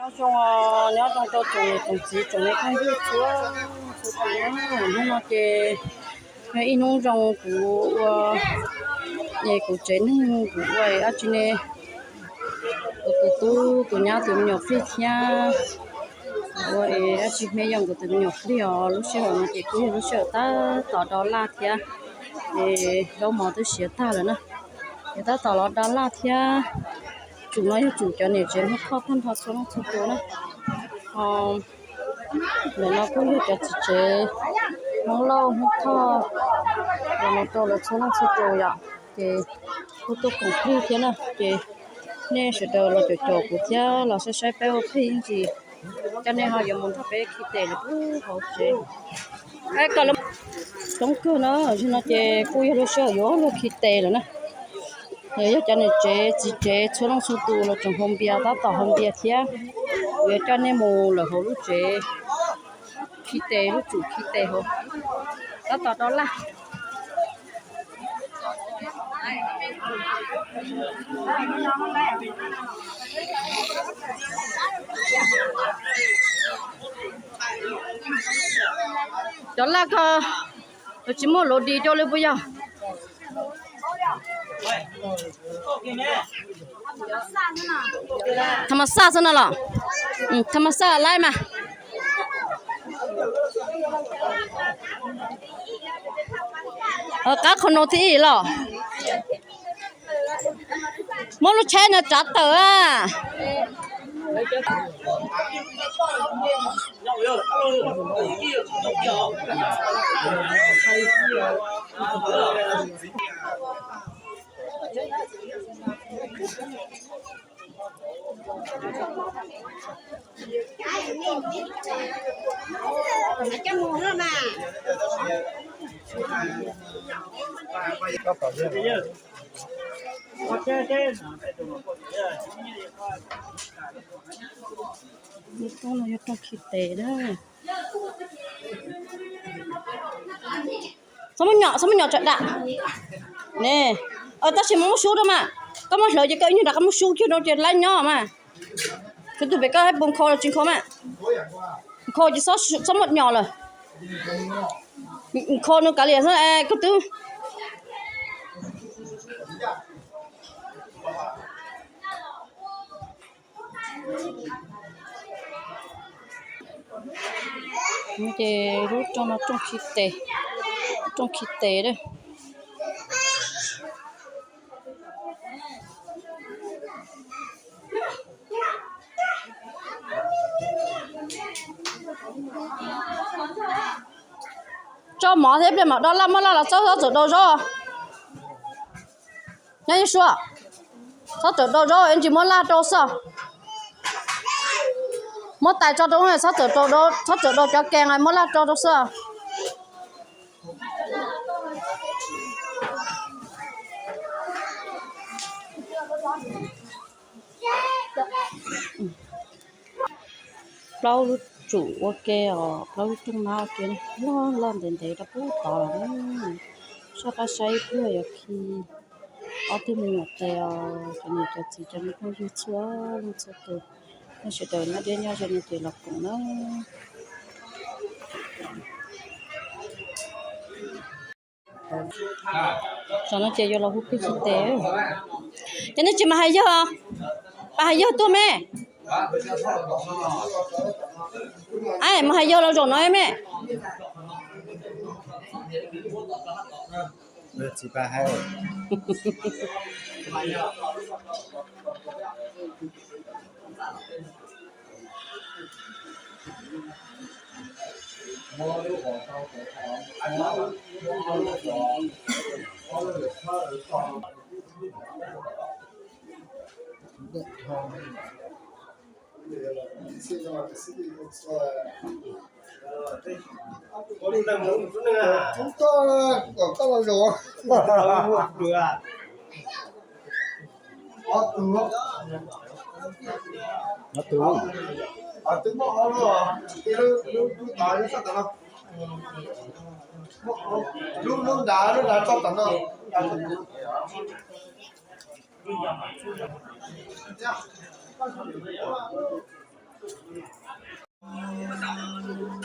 Nyob zoo, nyob zoo rau tsoom niam tsoom txiv tsoom phooj ywg txhua txhua tus na. Hnub no ces yog ib hnub zoo kuv ua, es kuv tsev neeg kuv ua dab tsi ne, kuv tus tub tus nyab tus me nyuam plig thiab ua es dab tsi me yog kuv tus me nyuam plig os. Lub sij hawm no ces kuj yog lub sij hawm tab tom do laj thiab, es zaub mov twb siav tag lawm na, es tab tom los do laj thiab. Tsum no yog tsum cov niam tsev Hmoob Thoj tag nrho txhua leej txhua tus na. Ntawm no kuj yog cov txiv tsev Hmoob Lauj Hmoob Thoj los mus rau lawv txhua leej txhua tus yom, ces kuj tuaj koom plig thiab na, ces nej sawv daws los caum caum kuv thiab los saib saib peb ua plig ib ntsis, coj nej ho yuav mus nrog peb khi tes lawm hauv tsev. Kom coob kawg na, no ces kuj yog lub sij hawm yuav luag khi tes lawm na. Yog cov niam tsev txiv tsev txhua leej txhua tus los tseem haus npias, tab tom haus npias thiab, kuv yuav coj nej mus lawm hauv lub tsev khi tes, lub tsum khi tes hauv, tab tom do laj. Cov laj ko, lawv tsis muaj lus dis rau li puas yog? Tham mas xaj xwb no los? Tham mas xaj laib mas. Qab qhov no thiab ib los. Muab lub tsheb no tsav tawm a. Rooj no yog rooj khi tes na. Txhob muab nyom, txhob muab nyom tsam dam ne. Tab sis muab sub rau mas, koj muab hlawv ces koj ib nyuag rov qab muab sub kiag rau ces laib nyob mas. Tus tub pem koj puas nkhaus los tsis nkhaus mas. Nkhaus ces txhob muab nyom lawm. Nkhaus nws kav liam xwb koj twb. Ces lub rooj no rooj khi tes, rooj khi tes a. Tso mov thiab pliag mam do laj, muab laj los txhob txawm do zaub. Nyob Yeeb Suab, txhob txawm do zaub, ib ntsis muab laj rau xwb. Muab tais tso rau, txhob txawm do cov kees, muab laj rau rau xwb. Plaub lub tsum ua ke os, plaub lub rooj mab ua ke, loj loj ntev ntev rau pub tod lawm. Soj qab saib ib pliag yuav khi ob tug me nyuam tes os, cov niam cov txiv cov me phooj ywg txhua leej txhua tus, nej sawv daws nyob deb nyob ze no ces los koom na. Zaum no ces yuav los hu plig khi tes. Ces nej tsis mas hais yawg, mas hais yawg tuaj me. Mas hais yawg los zaum no me.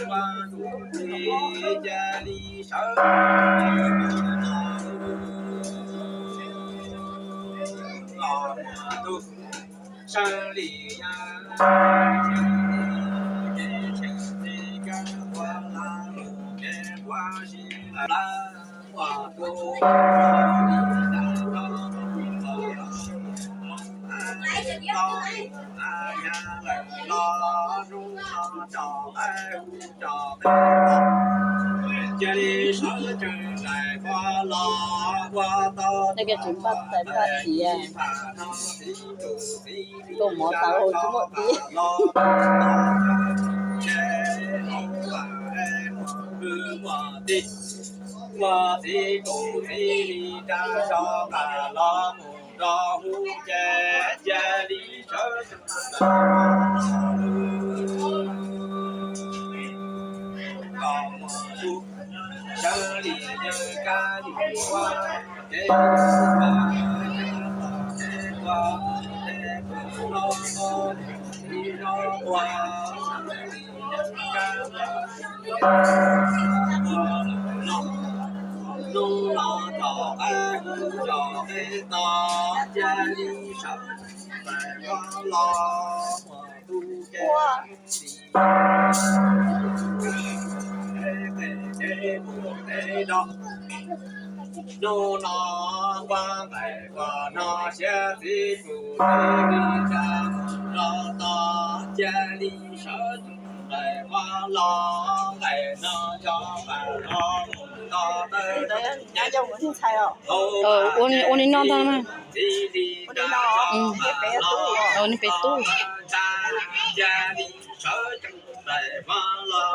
Nws koj tsis npaj tais npaj tias koj mov tau tsis muaj dib. Hnub no ua nqaim ua no siab txiv tus txiv li tsa los tos cia li sawv tsees nqaim ua los nqaim no cov nqaim no mus tos tawm. Ua li no ntag na. Ua li peb tub. Cia li sawv tsees nqaim ua los.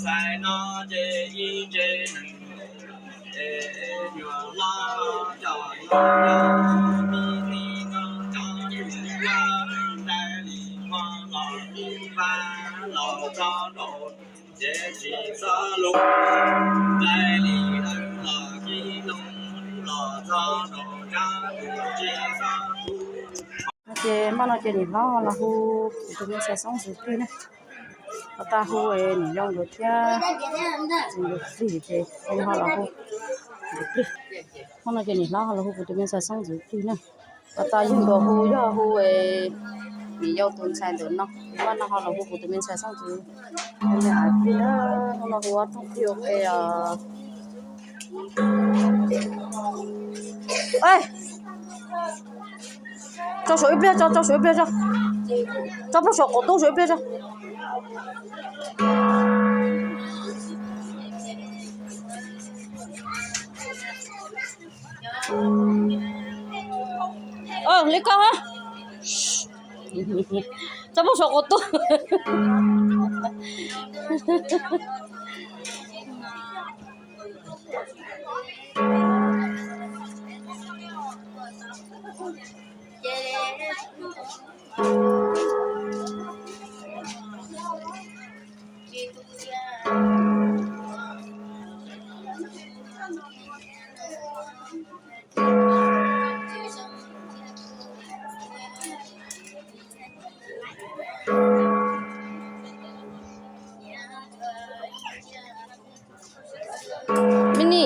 Xais no ces ib tse nees, nyuam loj cov nyuam yau, mi li no cov nyuam yau, ntais li qhov los ib pab los txog rau ces tsis txhob lus, ntais li lawm los ib lub los txog rau tsab tus tsis txhob lus. Ces npaj no ces niam hlob ho los hu kuv tus me ntxhais Xoob ntxwv plig na. Ho tau hu niam yau nkawd thiab ntxhais nkawd plig ces ho los hu nkawd plig. Hnub no ces niam hlob ho los hu kuv tus me ntxhais Xoob ntxwv plig na. Ho tau yug nkaus hu yog hu niam yau tus ntxhais ntawm no. Npaj no ho los hu kuv tus me ntxhais Xoob ntxwv plig na. Hnub no hu ob rooj plig ua ke os. Tso saum ib pliag, tso, tso saum ib pliag, tso. Tso plaub saum qaum tub saum ib pliag, tso. Li ko ha. Tso plaub saum qaum tub. Mini,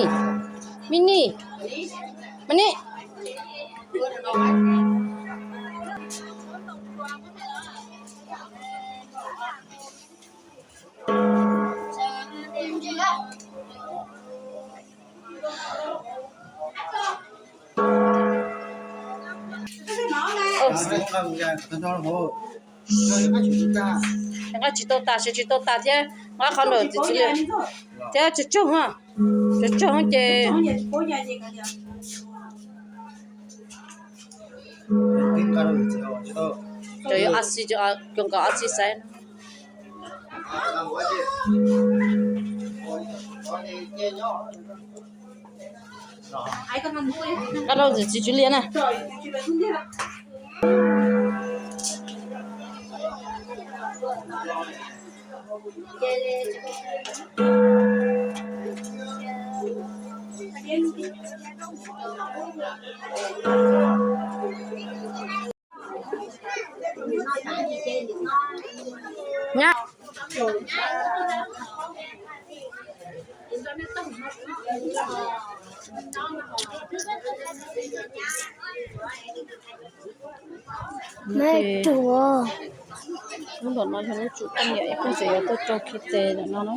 Mini, Mini. Nqa tsis tau tas, siav tsis tau tas thiab, nqa qhov ntawm txiv txiv li thiab tsuag tsuag, tsuag tsuag ces cov yuav a xi, cov nkaus a xi xaiv. Nqa rau txiv txiv li na. Lub nram no yog lub tsum poj niam, ib pliag tseem yuav tuaj rau khi tes ntawm no na.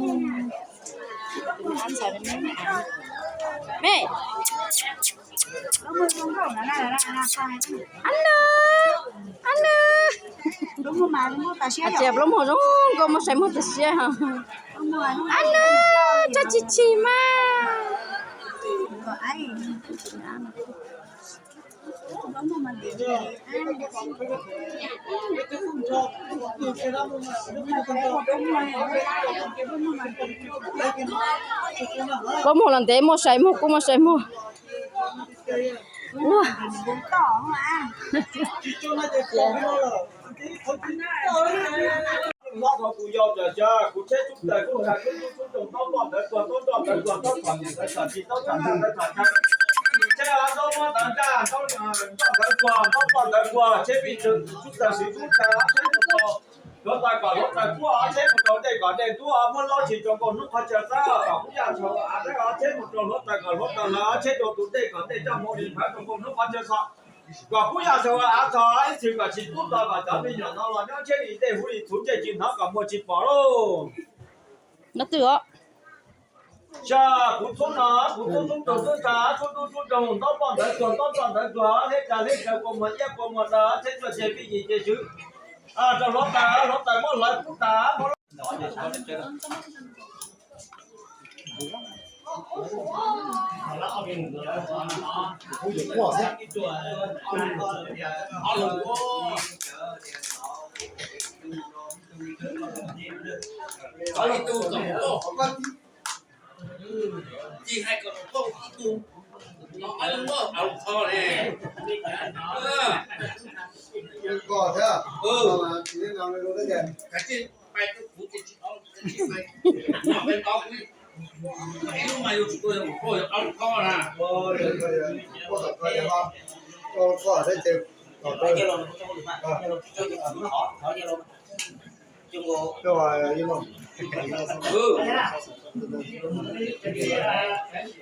Me, ana, ana, hais tias plaub muag zoo nkauj, muab saib muag tas siab ha. Ana, tso tsis tsis mas. Plaub muag los ntev, muab saib muag kuj muab saib muag. Ua. Hlob, kuv yau tas xyov kuv tsheb tub tawg tub tag tub tub tub rau ntaub poj ntawv tuag, ntaub nroj ntawv tuag, ntaub txhom niam ntawv txhom tsawv, tsheb tub tag ntawv txhom tsawv, tsheb tub tag ntawv tuag, ntaub poj ntawv tuag, ntaub poj ntawv tuag, tsheb pib tub tawg siv tub tag, tsheb mus rau hluav taws kom hluav taws tuag, tsheb mus rau dej kom dej tuag, muab laub tsis rau nkaus hnub qhov chaw xwb, kom kub yaj tshau av, tsheb mus rau hluav taws kom hluav taws hlawv, tsheb rau tus dej kom dej coj mus li nphav rau nkaus hnub qhov chaw xwb, kom kub yaj tshau av txog ib txhis kom tsis pub tau kom cov me nyuam no los nyob tsheb li dej huv li txhuv ntsej tsis hnov kom muag tsis pom lauj. No twb os. Xyov kuv txhub no, kuv txhub tub rau tub tag, txhub tub tub rau ntaub poj ntawv tuag, ntaub poj ntawv tuag, hleb tsa hleb tsaws kua muag iab kua muag daw, tsheb tuag ces pib yim ces swv rau hluav taws, hluav taws muab hlawv kub tas.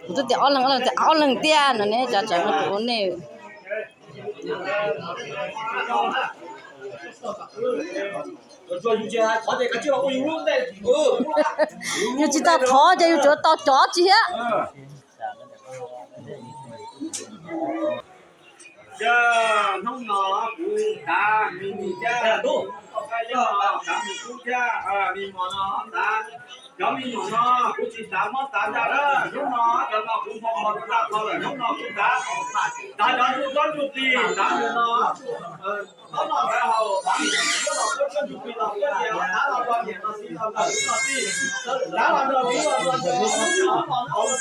Kuv twb tias ob leeg, ob leeg tias ob leeg tiag no ne, cov tseem ua tus ua nej. Yus tsis tau thov ces yus tsuas tau cov tsis thiab. Hnub no kuv tav me ntsis thiab, tav me kub thiab, me mos no tav. Cov me nyuam no kuv tsis tav mob tav ncaj lawm, hnub no cov no kuv npog npog rau ntaj qhov lawm, hnub no kuv tav, tav cov ntsuj tsob ntsuj plig, tav ntawm no, tsob noj ntawd haus, tav ntawm no kuv los kuv tsob ntsuj plig los kuv niam, tav los rau niam los txiv los rau kuv los tij, tav los rau kuv los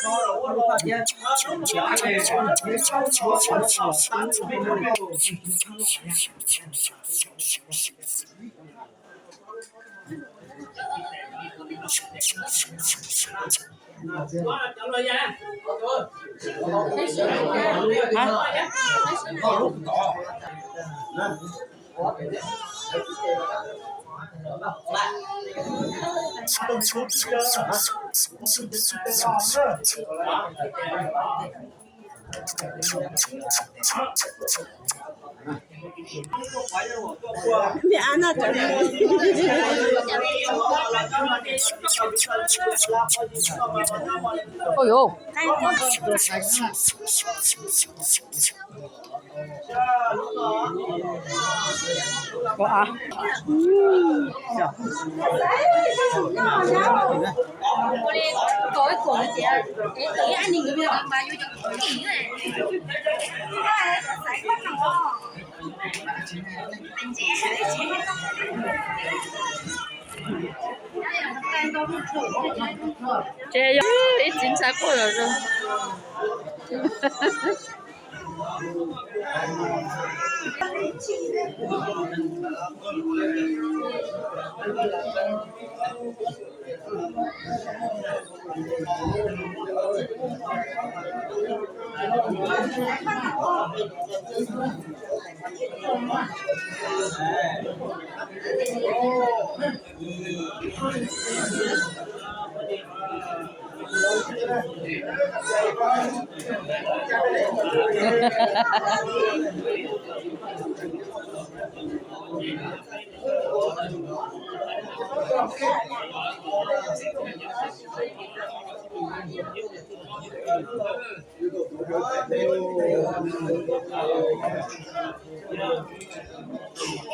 rau niam los txiv los rau kuv los tij. Ôi dồi. Ủa à? Ces yog ib txiv ntxhais quaj zom zaws.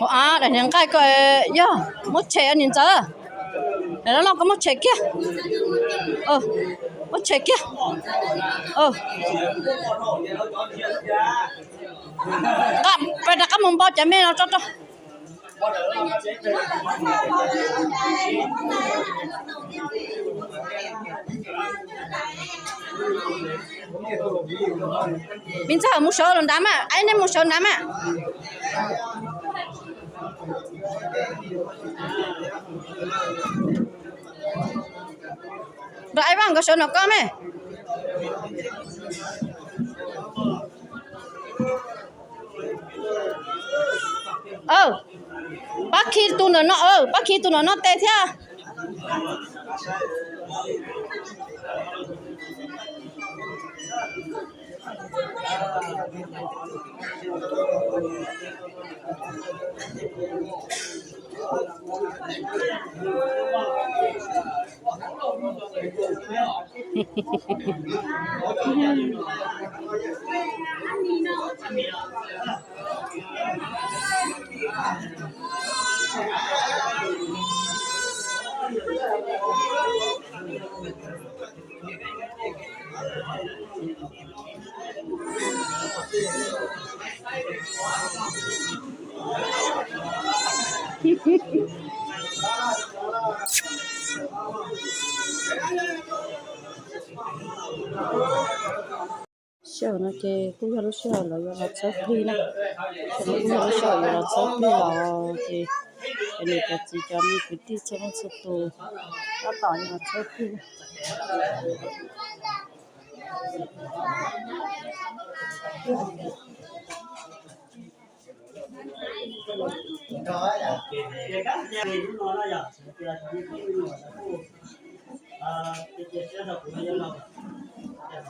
Ua, daim niag nqaij ko yog muab tshem niag ntxawm. Daim loj loj ko muab tshem kiag. Muab tshem kiag. Peb rov qab mus npau cov me no tso rau. Me ntxawg mus saud los nrad mas, aib, nej mus saud nrad mas. Nrog Aib Vaj nkawd saud nrog koj me. Pab khi tus ntawm no, pab khi tus ntawm no tes thiab. Sij hawm no ces kuj yog lub sij hawm lawv yuav los txhawb plig na. Sij hawm no kuj yog lub sij hawm yuav los txhawb plig los ces cov niam cov txiv cov me kwv tij txhua leej txhua tus tab tom yuav los txhawb plig.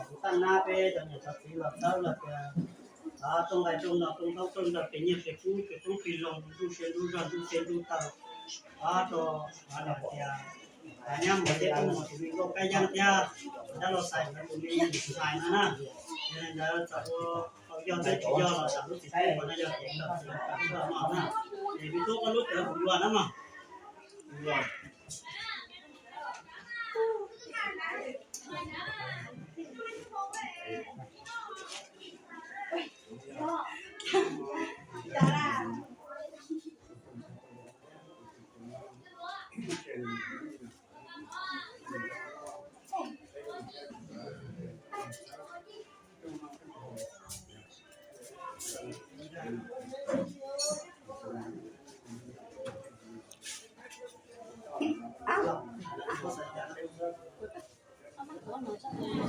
Kuv tab nab peb cov niam cov txiv los txhawb los tias, rooj nqaij rooj no rooj ntaub rooj ntawv pes nyiaj pes kub pes toob pes loo, ntsuj siab ntsuj zog ntsuj siab ntsuj taw, rau tias nyab mus ces tus me nkauj Kab Yeeb thiab dab laug Xais nkawd tus me ntxhais no na. Yog li ntawd txawm ua yog thiab tsis yog los tsam lub txim pub no yog tias tawm tsis tawm tuaj no na, es kuv tuaj koj lub cawv kuv yuav na mog.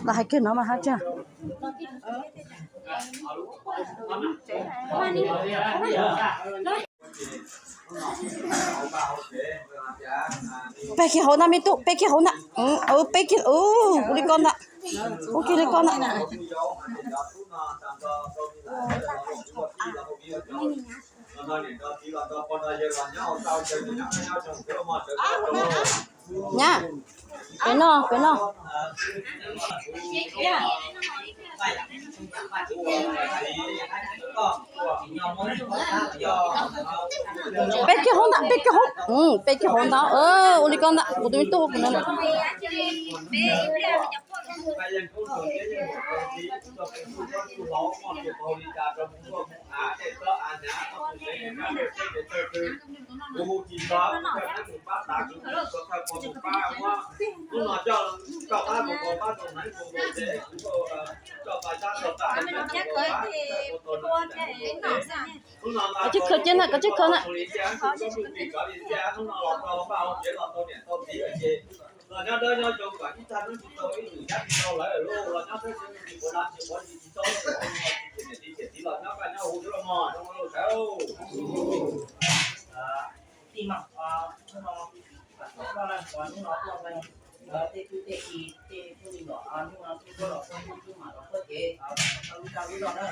Los hais kiag no mas hab tsa. Peb kiag hauv ntag me tub, peb kiag hauv ntag. Peb kiag, ua li ko ntag. Ua kiag li ko ntag. Nyab, pem no, pem no. Peb kiag hauv ntag, peb kiag hauv, peb kiag hauv ntag. Ua li ko ntag, kuv tus me tub no. Kov tsis khaws cia na, kov tsis khaws na. Tej tub tej ki, tej tub li los, hnub no tub tuaj los txog hnub tub mam los txog ces tau lub dag lub zog na.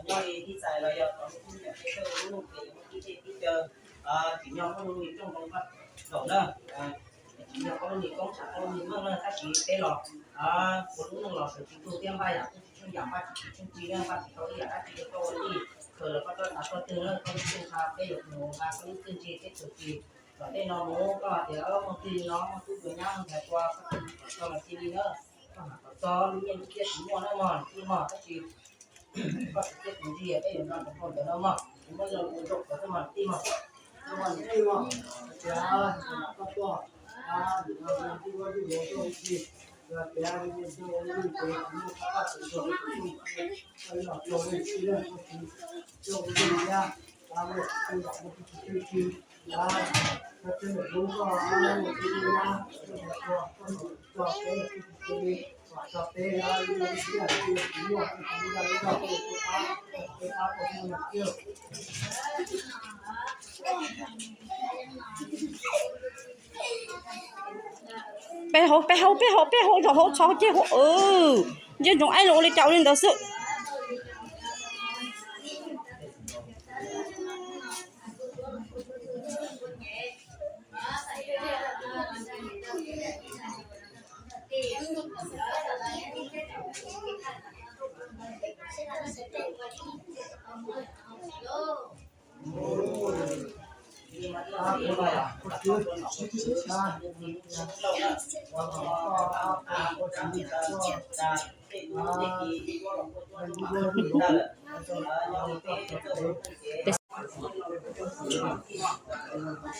Nyob li tib txais los yog tau lub kub nyuam tej txawj lub looj ces yog muaj tib tej tib caw tsim nyog muaj lub li rooj zoo vaj zaum na. Tsim nyog koj lub li koob tsam koj lub li meej na, tab sis peb los Kuv lub neej los tsis tu thiab npaj yam tsis tsheej yam, npaj tsis tsheej ci, npaj tsis tau ib yam dab tsi rau koj ua tij. Khaws los koj txhob xav txog twg na, koj lub txij nqa peb yuav mus nqa koj lub txiaj ntsig peb txuas ci. Tom ntej no mus koj hais tias muaj txij li no muaj tub muaj nyab muaj ntxhais tua, koj txhob los cia li na. Koj hais kom txog lub nyiaj lub txiaj tsis muaj na mog tij mog, tab sis koj tus txiaj tus ntsig peb yuav nrog rau koj ntawd no mog, kuv muab lo ua zaum kom txhob mog tij mog. Tij mog, tias koj tuaj, tias Peb hauv, peb hauv, peb hauv, peb hauv, zov hauv txhov ceg hauv. Ntsej ntsoov aib los ua li cas ua li ntawd xwb.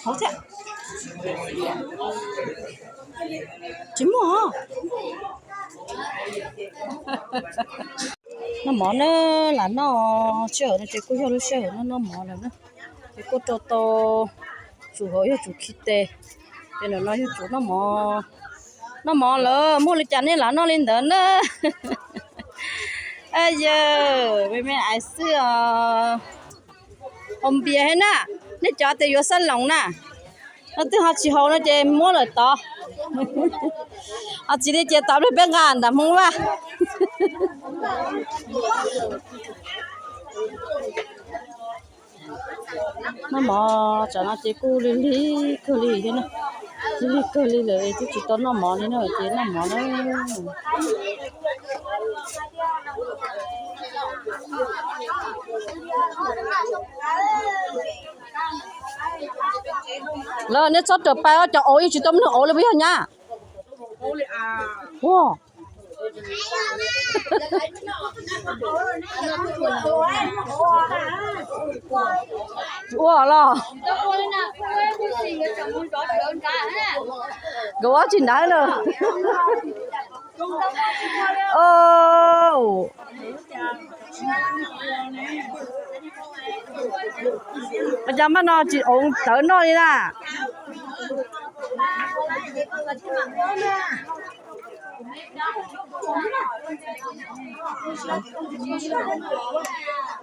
Hauv thiab. Tsis muaj. Noj mov na, lam noj sij hawm no ces kuj yog lub sij hawm noj noj mov lawm na. Ces kuj rau tau tsum hauv yog tsum khi tes, ces ntawm no yog tsum noj mov. Noj mov lawm muaj li cas nej lam noj li ntawd na. Yawg me me ais xwb os. Haus npias thiab na, nej cov tias yuav xab loos na, no twb ho tsis haus no ces muab lawm tod. Ho tsis li ces tod pliag peb nqa ntawm Hmoob Vaj. Noj mov tsam no ces kuj lig lig kawg li thiab na, lig lig kawg li lawm twb tsis tau noj mov li na, ces noj mov na. Lawv nej txhob rawm pais os, cov auv yeej tsis tau mloog auv li puas yog nyab? Ua, ua los nkawd ua tsis nrad lawm. Ua cas npaj no tsis auv tawv noj li na.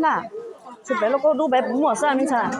Na, tsis pem lub kaub dub pem puas muaj xwb me ntxhais.